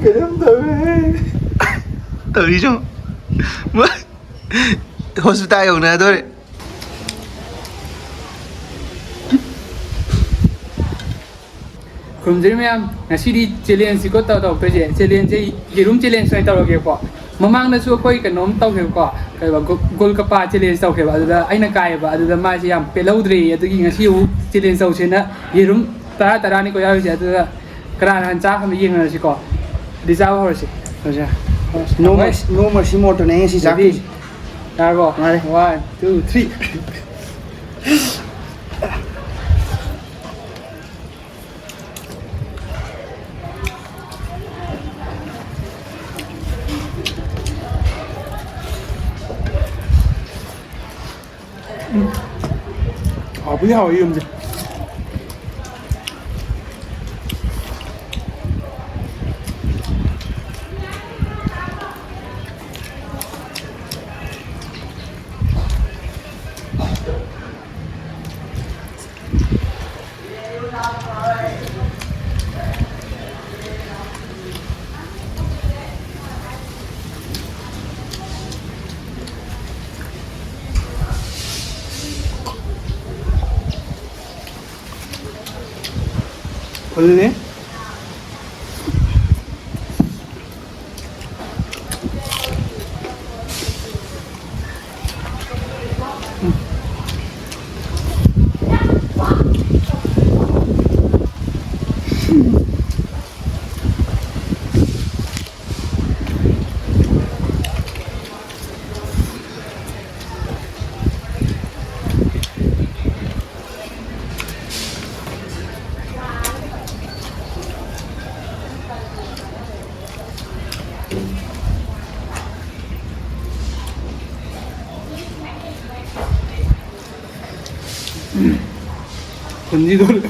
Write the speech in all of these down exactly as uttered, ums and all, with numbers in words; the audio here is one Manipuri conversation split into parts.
ꯀꯩꯅꯣꯝ ꯇꯧꯔꯦ꯫ ꯇꯧꯔꯤꯁꯨ ꯍꯣꯁꯄꯤꯇꯥꯜ ꯌꯧꯅꯗꯣꯔꯦ꯫ ꯈꯨꯔꯨꯝꯖꯔꯤ ꯃꯌꯥꯝ, ꯉꯁꯤꯗꯤ ꯆꯦꯂꯦꯟꯖꯁꯤꯀꯣ ꯇꯧ-, ꯇꯧꯔꯛꯇꯣꯏꯁꯦ꯫ ꯆꯦꯂꯦꯟꯖꯁꯦ ꯌꯦꯔꯨꯝ ꯆꯦꯂꯦꯟꯖ ꯑꯣꯏꯅ ꯇꯧꯔꯒꯦꯀꯣ꯫ ꯃꯃꯥꯡꯗꯁꯨ ꯑꯩꯈꯣꯏ ꯀꯩꯅꯣꯝ ꯇꯧꯈ꯭ꯔꯦꯕꯀꯣ, ꯀꯩꯕ, ꯒꯣ-, ꯒꯣꯜ ꯀꯞꯄꯥ ꯆꯦꯂꯦꯟꯖ ꯇꯧꯈ꯭ꯔꯦꯕ꯫ ꯑꯗꯨꯗ ꯑꯩꯅ ꯀꯥꯏꯌꯦꯕ, ꯑꯗꯨꯗ ꯃꯥꯁꯦ ꯌꯥꯝ ꯄꯦꯜꯍꯧꯗ꯭ꯔꯦꯌꯦ꯫ ꯑꯗꯨꯒꯤ ꯉꯁꯤ ꯑꯃꯨꯛ ꯆꯦꯂꯦꯟꯖ ꯇꯧꯁꯦꯅ ꯌꯦꯔꯨꯝ ꯇꯔꯥ ꯇꯔꯥꯅꯤꯀꯣ ꯌꯥꯎꯔꯤꯁꯦ꯫ ꯑꯗꯨꯗ ꯀꯅꯥꯅ ꯍꯥꯟꯅ ꯆꯥ ꯍꯥꯟꯕ ꯌꯦꯡꯅꯔꯁꯤꯀꯣ꯫ ꯑꯗꯨꯗꯤ ꯆꯥꯕ ꯍꯧꯔꯁꯤ꯫ ꯍꯧꯔꯁꯤ꯫ No mercy, no mercy ꯃꯣꯠꯇꯨꯅꯦ ꯉꯁꯤ ꯆꯥꯛꯇꯣꯏꯁꯦ꯫ ꯌꯥꯔꯕꯣ? ꯌꯥꯔꯦ꯫ One, two, three꯫ ꯎꯝ꯫ ꯍꯥꯎꯕꯨꯗꯤ ꯍꯥꯎꯋꯦ ꯌꯦꯔꯨꯝꯁꯦ꯫ ꯐꯨꯜꯅꯤ꯫ ꯐꯨꯟꯗꯤ ꯂꯣꯏꯔꯦ꯫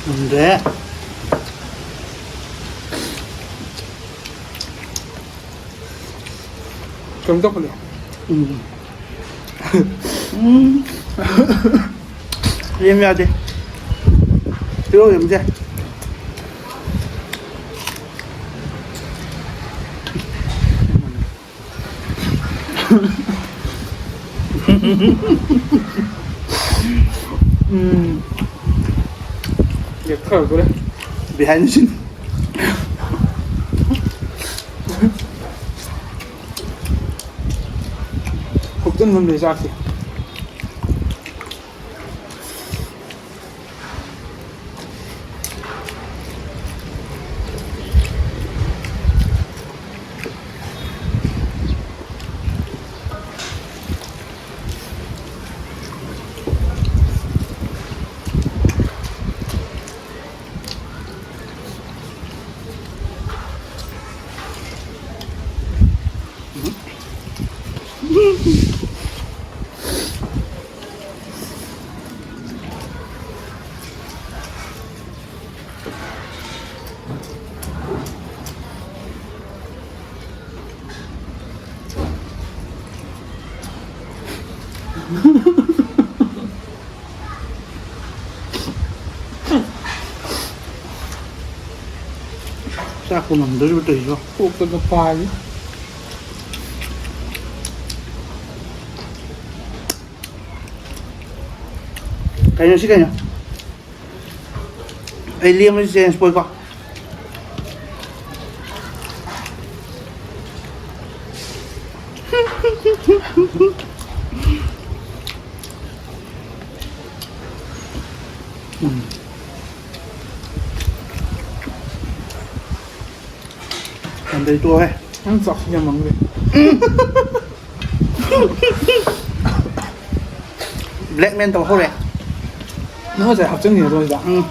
ꯉꯝꯗ꯭ꯔꯦ꯫ ꯀꯩꯅꯣ ꯇꯧꯈꯠꯂꯦ꯫ ꯎꯝ꯫ ꯎꯝ꯫ ꯌꯦꯡ ꯌꯥꯗꯦ꯫ ꯄꯤꯔꯛꯑꯣ ꯌꯦꯡꯁꯦ꯫ ꯎꯝ꯫ ꯂꯦꯛꯊꯔꯛꯇꯣꯔꯦ꯫ Behind the scene꯫ ꯍꯨꯞꯆꯤꯟ ꯉꯝꯗ꯭ꯔꯦ ꯆꯥꯛꯁꯦ꯫ ꯆꯥꯛꯄꯨ ꯉꯝꯗꯣꯔꯤꯕ ꯇꯧꯔꯤꯁꯤꯕꯣ꯫ ꯀꯣꯛꯇꯒ ꯄꯥꯜꯂꯤ꯫ ꯀꯩꯅꯣ ꯁꯤ ꯀꯩꯅꯣ? ꯑꯩ ꯂꯦꯝꯕꯁꯤ ꯆꯦꯟꯖ ꯄꯣꯏꯀꯣ꯫ ꯎꯝ꯫ ꯌꯥꯝ ꯂꯩ ꯇꯣꯛꯑꯣꯍꯦ꯫ ꯅꯪ ꯆꯥꯛꯁꯤ ꯌꯥꯝ ꯃꯪꯈ꯭ꯔꯦ꯫ ꯕ꯭ꯂꯦꯛꯃꯦꯟ ꯇꯧ ꯍꯧꯔꯦ꯫ ꯅꯪ ꯉꯁꯥꯏ ꯍꯥꯞꯆꯤꯟꯈꯤꯕ ꯑꯗꯨ ꯑꯣꯏꯗ꯫ ꯎꯝ꯫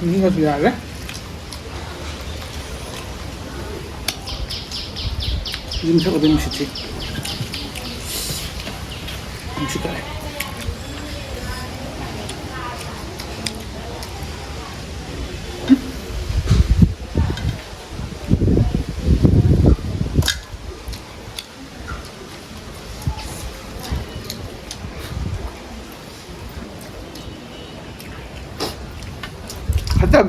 ꯃꯤꯅꯁꯨ ꯌꯥꯔꯦ꯫ ꯌꯨꯝ ꯁꯛ ꯑꯗꯨꯝ ꯅꯨꯡꯁꯤꯠꯁꯤ꯫ ꯅꯨꯡꯁꯤꯠ ꯀꯥꯏ꯫ ꯈꯇꯝ꯫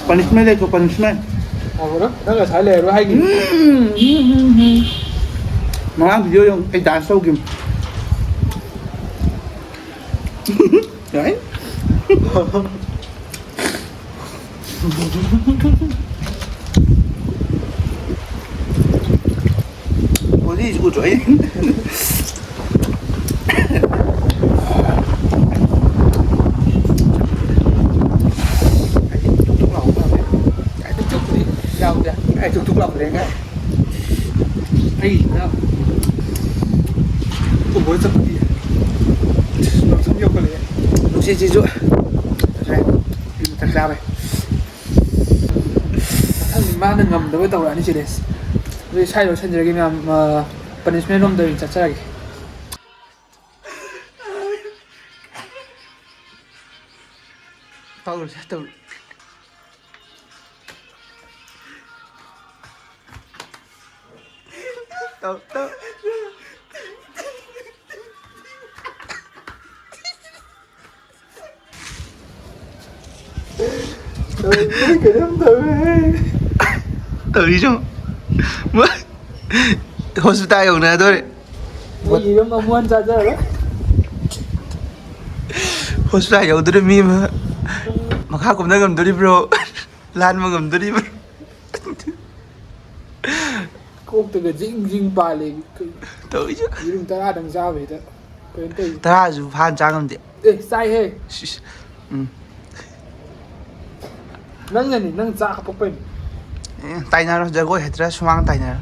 ꯄꯅꯤꯁꯃꯦꯟ ꯂꯩꯀꯣ, ꯄꯅꯤꯁꯃꯦꯟ꯫ ꯇꯥꯕ꯭ꯔꯣ? ꯅꯪ ꯉꯁꯥꯏ ꯂꯩꯔꯔꯣꯏ ꯍꯥꯏꯈꯤꯕ꯫ ꯎꯝ, ꯎꯝ, ꯎꯝ, ꯎꯝ꯫ ꯃꯃꯥꯡ ꯚꯤꯗꯤꯑꯣ ꯌꯦꯡꯉꯨ, ꯑꯩ ꯗꯥꯟꯁ ꯇꯧꯈꯤꯕꯅꯤ꯫ ꯌꯥꯏ꯫ ꯕꯣꯗꯤꯁꯤ ꯎꯗ꯭ꯔꯣ ꯑꯩ? ꯑꯩ ꯊꯨꯛ ꯊꯨꯛ ꯂꯥꯎꯕ ꯄꯥꯝꯃꯦ꯫ ꯑꯩ ꯊꯨꯛ ꯊꯨꯛꯄꯨꯗꯤ ꯌꯥꯎꯗꯦ꯫ ꯑꯩ ꯊꯨꯛ ꯊꯨꯛ ꯂꯥꯎꯕꯗꯤ ꯉꯥꯏ꯫ ꯑꯩꯅ ꯎꯕ ꯆꯠꯄꯒꯤ ꯅꯨꯡꯁꯤꯠ ꯌꯧꯈꯠꯂꯛꯑꯦ꯫ ꯅꯨꯡꯁꯤꯠꯁꯤꯁꯨ ꯉꯁꯥꯏ ꯃꯊꯛ ꯆꯥꯕꯩ꯫ ꯃꯥꯅ ꯉꯝꯗꯕ ꯇꯧꯔꯛꯑꯅꯤ ꯁꯤꯗꯤ꯫ ꯑꯗꯨꯗꯤ ꯁ꯭ꯋꯥꯏꯗ ꯂꯣꯏꯁꯤꯟꯖꯔꯒꯦ ꯃꯌꯥꯝ, ꯑ, punishment ꯔꯣꯝꯗ ꯑꯣꯏꯅ ꯆꯠꯆꯔꯒꯦ꯫ ꯇꯧꯔꯁꯦ, ꯇꯧꯔ-, ꯇꯧ, ꯇꯧ꯫ ꯀꯩꯅꯣꯝ ꯇꯧꯔꯦ꯫ ꯇꯧꯔꯤꯁꯨ ꯃꯣꯏ ꯍꯣꯁꯄꯤꯇꯥꯜ ꯌꯧꯅꯗꯣꯔꯦ꯫ ꯑꯩ ꯏꯔꯝ ꯑꯃꯨꯛ ꯍꯟꯅ ꯆꯥꯖꯔꯔꯣꯏ꯫ ꯍꯣꯁꯄꯤꯇꯥꯜ ꯌꯧꯗꯣꯔꯦ ꯃꯤ ꯑꯃ꯫ ꯃꯈꯥ ꯀꯨꯝꯊ ꯉꯝꯗꯣꯔꯤꯕ꯭ꯔꯣ? ꯂꯥꯟꯕ ꯉꯝꯗꯣꯔꯤꯕ꯭ꯔꯣ? ꯀꯣꯛꯇꯒ ꯖꯤꯡ ꯖꯤꯡ ꯄꯥꯜꯂꯦ꯫ ꯇꯧꯔꯤꯁꯦ꯫ ꯌꯦꯔꯨꯝ ꯇꯔꯥꯗꯪ ꯆꯥꯕꯁꯤꯗ ꯀꯩꯅꯣ ꯇꯧꯔꯤꯁꯦ꯫ ꯇꯔꯥꯁꯨ ꯐꯥꯅ ꯆꯥ ꯉꯝꯗꯦ꯫ ꯑꯦ, ꯆꯥꯏꯍꯦ꯫ ꯁꯤꯁ꯫ ꯎꯝ꯫ ꯅꯪꯅꯅꯤ, ꯅꯪ ꯆꯥ ꯍꯥꯄꯛꯄꯩꯅꯤ꯫ ꯑꯦ, ꯇꯥꯏꯅꯔꯣ, ꯖꯒꯣꯏ ꯍꯩꯇ꯭ꯔꯥ ꯁꯨꯃꯥꯡ ꯇꯥꯏꯅꯔꯣ꯫